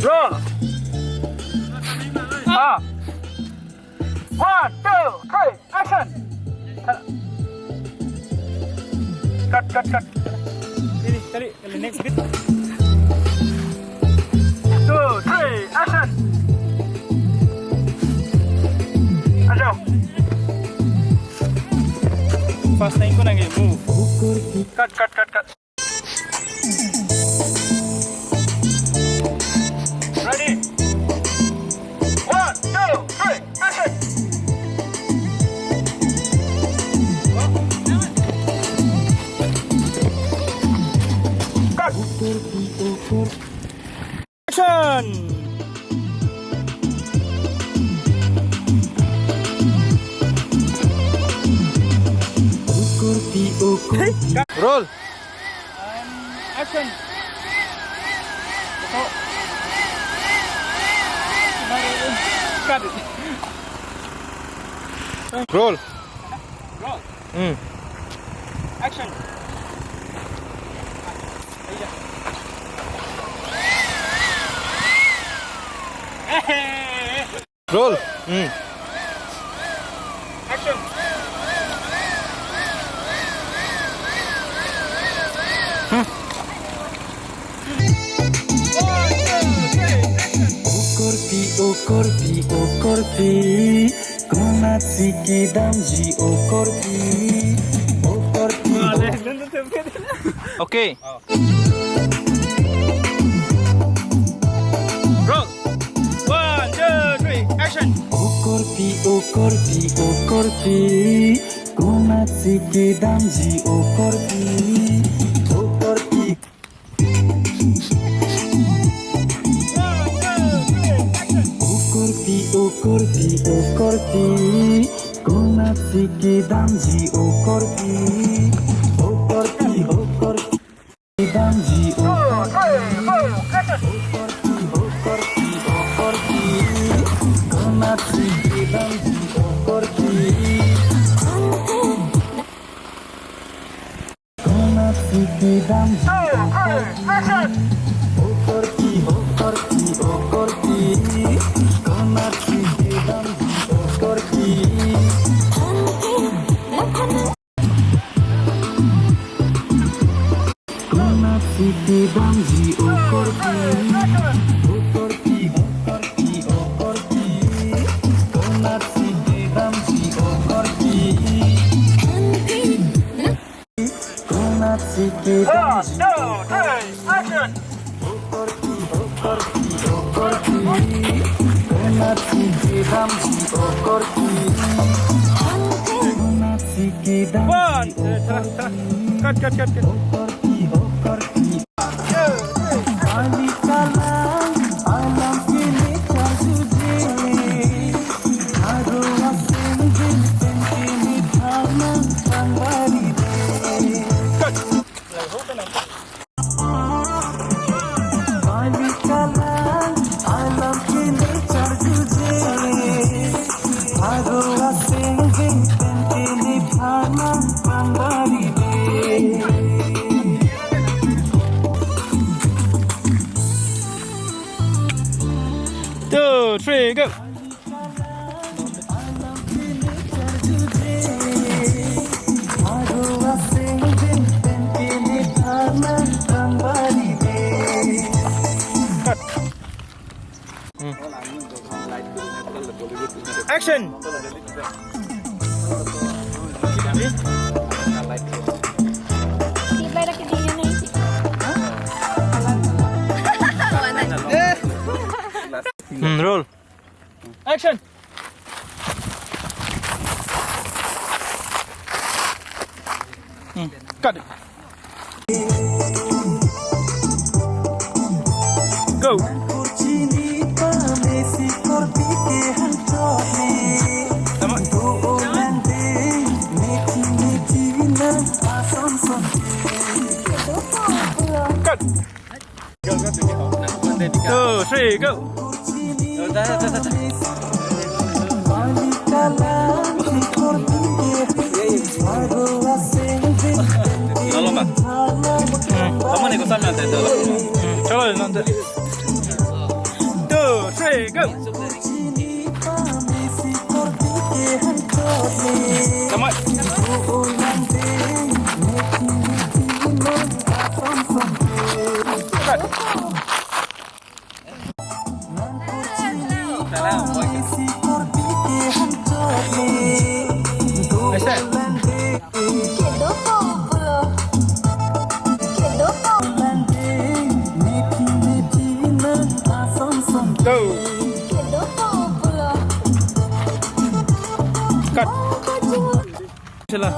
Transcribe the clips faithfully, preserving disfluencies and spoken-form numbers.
Roll. Ah. One, two, three, action. Cut, cut, cut. Ini, cari, cari next beat. Two, three, action. Action. Fast time ko nangge move. Cut, cut, cut, cut. Ready? One, two, three, action! Cut! Action! Roll. And action. Cut it. Roll. Roll. Hmm. Action. Roll. Hmm. Action. Hmm. O korpi, o korpi, o korpi, konatsi kedamji o korpi, o korpi. Okay. Roll. One, two, three, action. O korpi, o korpi, o korpi, konatsi kedamji o korpi, o korpi. One, two, three, action. O korpi, o korpi, o korpi, konatsi kedamji o korpi, o korpi, o korpi. Kedamji o korpi, o korpi, o korpi, o korpi. Konatsi kedamji o korpi. Konatsi kedamji o korpi. O korpi, o korpi, o korpi. Konatsi kedamji o korpi. Konatsi kedamji o korpi, o korpi, o korpi, o korpi. Konatsi kedamji o korpi. Konatsi kedamji. One, two, three, action. O korpi, o korpi, o korpi. Konatsi kedamji o korpi. Konatsi kedamji. One, two, three, three. Cut, cut, cut, cut. O korpi, o korpi. Kali kalang alam kini karjuje. Aro asing jin pen kini tharman pangbaride. Cut. Kali kalang alam kini karjuje. Aro asing jin pen kini tharman pangbaride. Two, three, go. Cut. Hmm. Action. Hmm, roll. Action. Hmm. Cut it. Go. Tama. Cut. Two, three, go. Lalo, Mak. Hmm. Kamu nih, kosan nanti itu. Hmm, coba nanti. Three, go. Come on. Salam, boy. Nice. Go. Cut. Sila.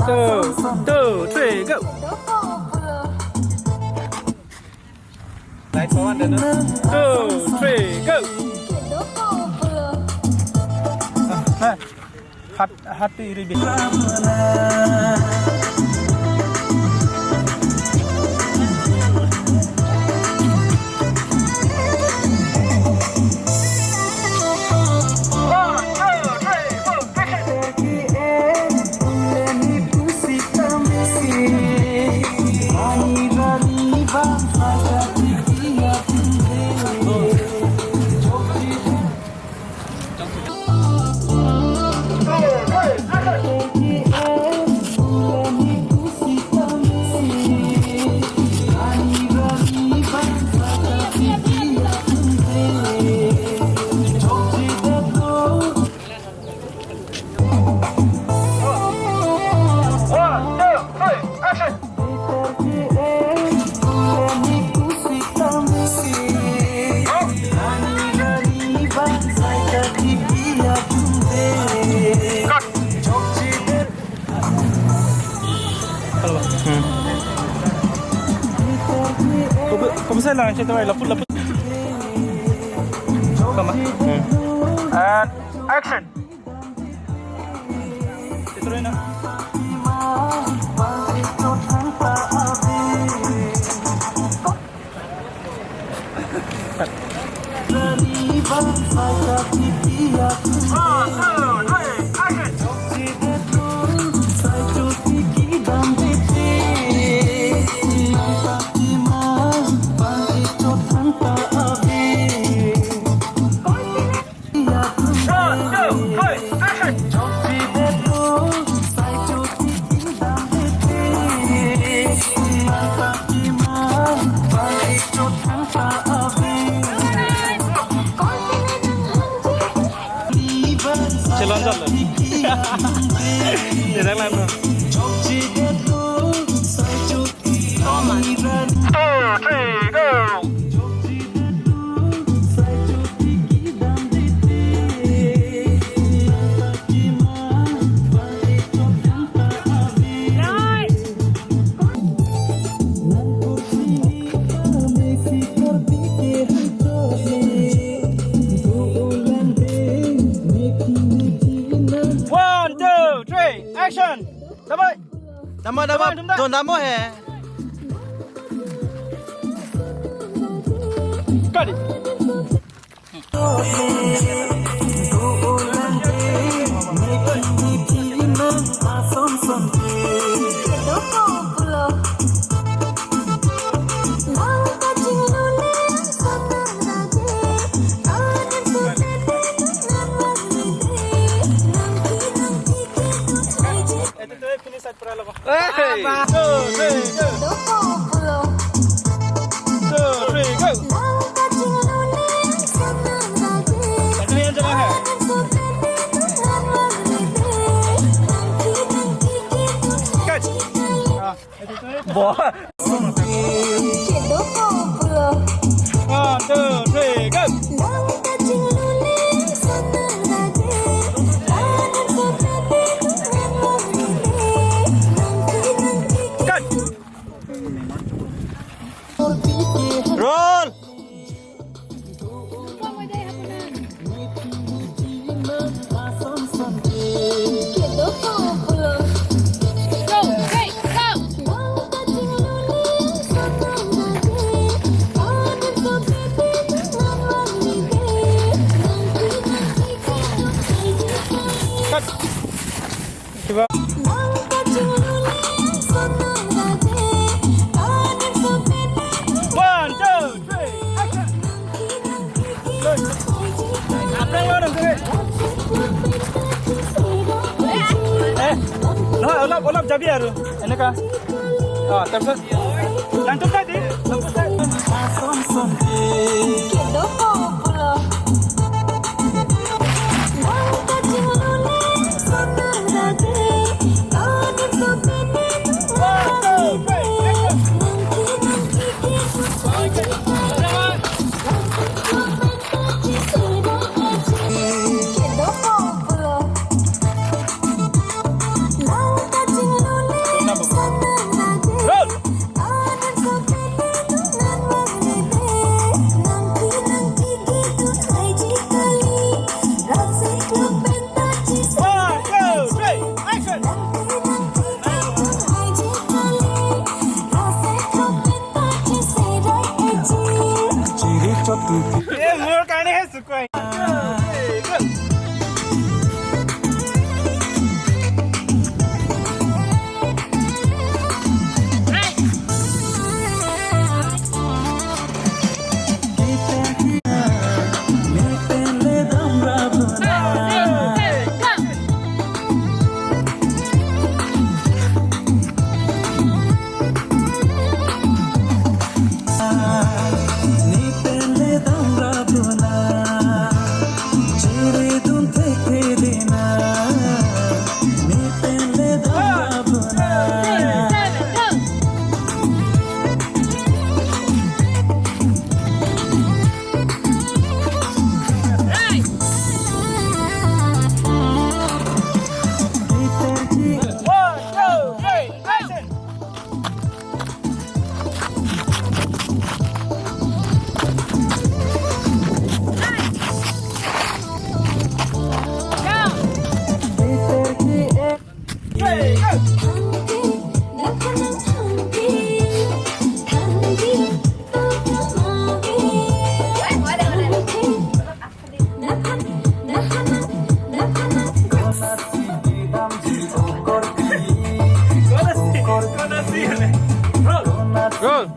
Two, two, three, go. Light forward, then. Two, three, go. Ah, ah. Hat, hat iri di. One, two, three, action. Cut. Hello. Hmm. Kamu, kamu saya lang, saya tahu, laput, laput. Come on. Hmm. And action. One, two, three, action. Chelon jalo. Tidak lama. Two, three, go. One, two, three, action. Dabai. Damo, damo, damo, damo. Don damo he. Kali. Hey! Two, three, go! Two, three, go! Continue, jalan hai. Cut. Ah. Bo. One, two, three, go. Cut. Roll. Cut. Kiba. Eh, no, olap, olap jabi aru. Eneka. Ah, terus. Langsung tadi. One, two, three, action! Eh, more karne hai sukoi. One, two, three, action! Roll.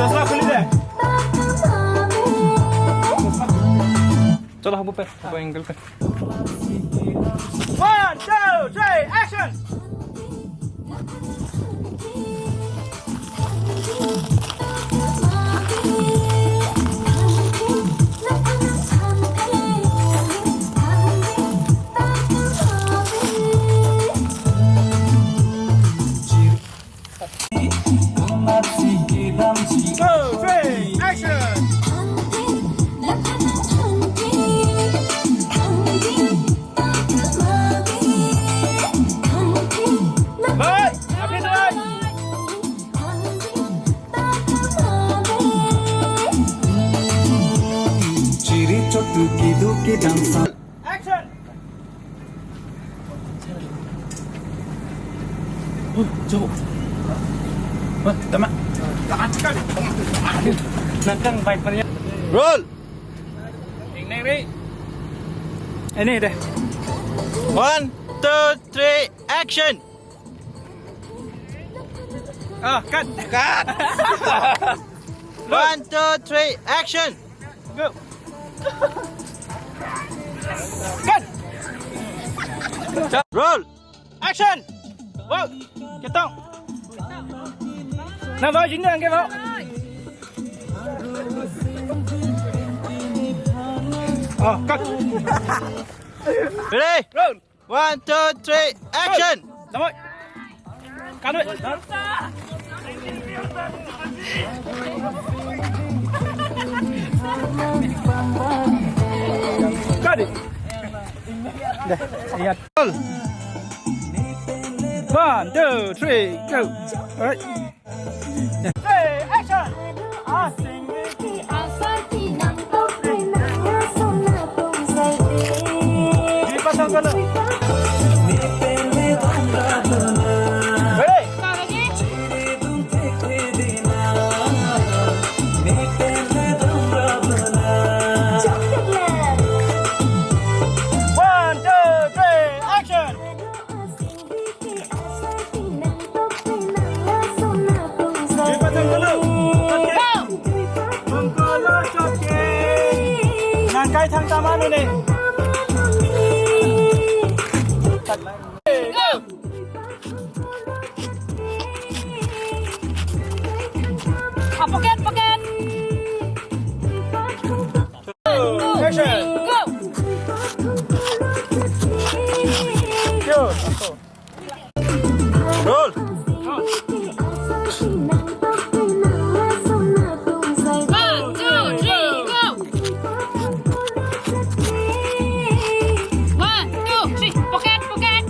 चश्मा खुली दे। चलो, हम ऊपर, ऊपर एंगल पे। One, two, three, action! Two, three, action! Bhai, abhi to bhai. Chiri chotu kidu ki dansa. Action! Oh, jauh. Wah, tama. Tama sekali. Nangkang bike punya. Roll. Ini deh. One, two, three, action. Ah, cut. Cut. One, two, three, action. Go. Cut. Roll. Action. Wow. Ketong. Na, bawa sini angke, bawa. Oh, cut. Ready? Roll. One, two, three, action! Damai. Kanu. Kadi. Deh, iya. Roll. One, two, three, go. Alright. Hey, action! Dipasang ko na. Ready? One, two. Tamanu ne. Ah, pocket, pocket. Action. Go. Yo. Roll. One, two, three, go. One, two, three. Pocket, pocket.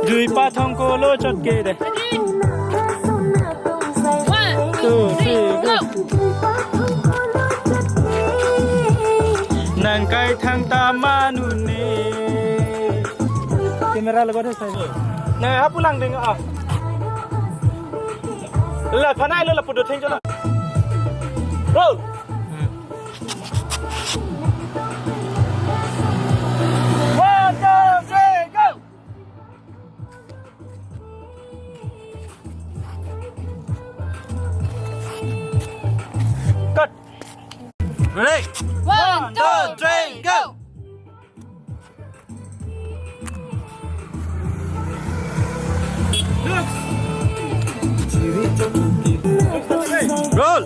Jui pathong kolo chot ke de. One, two, three, go. Nang kai thang tamanu ne. Camera lagot he sai. Nang hapu lang ding ah. La phanai lo, lapu do theng chot. Roll. One, two, three, go. Cut. Ready? One, two, three, go. Roll.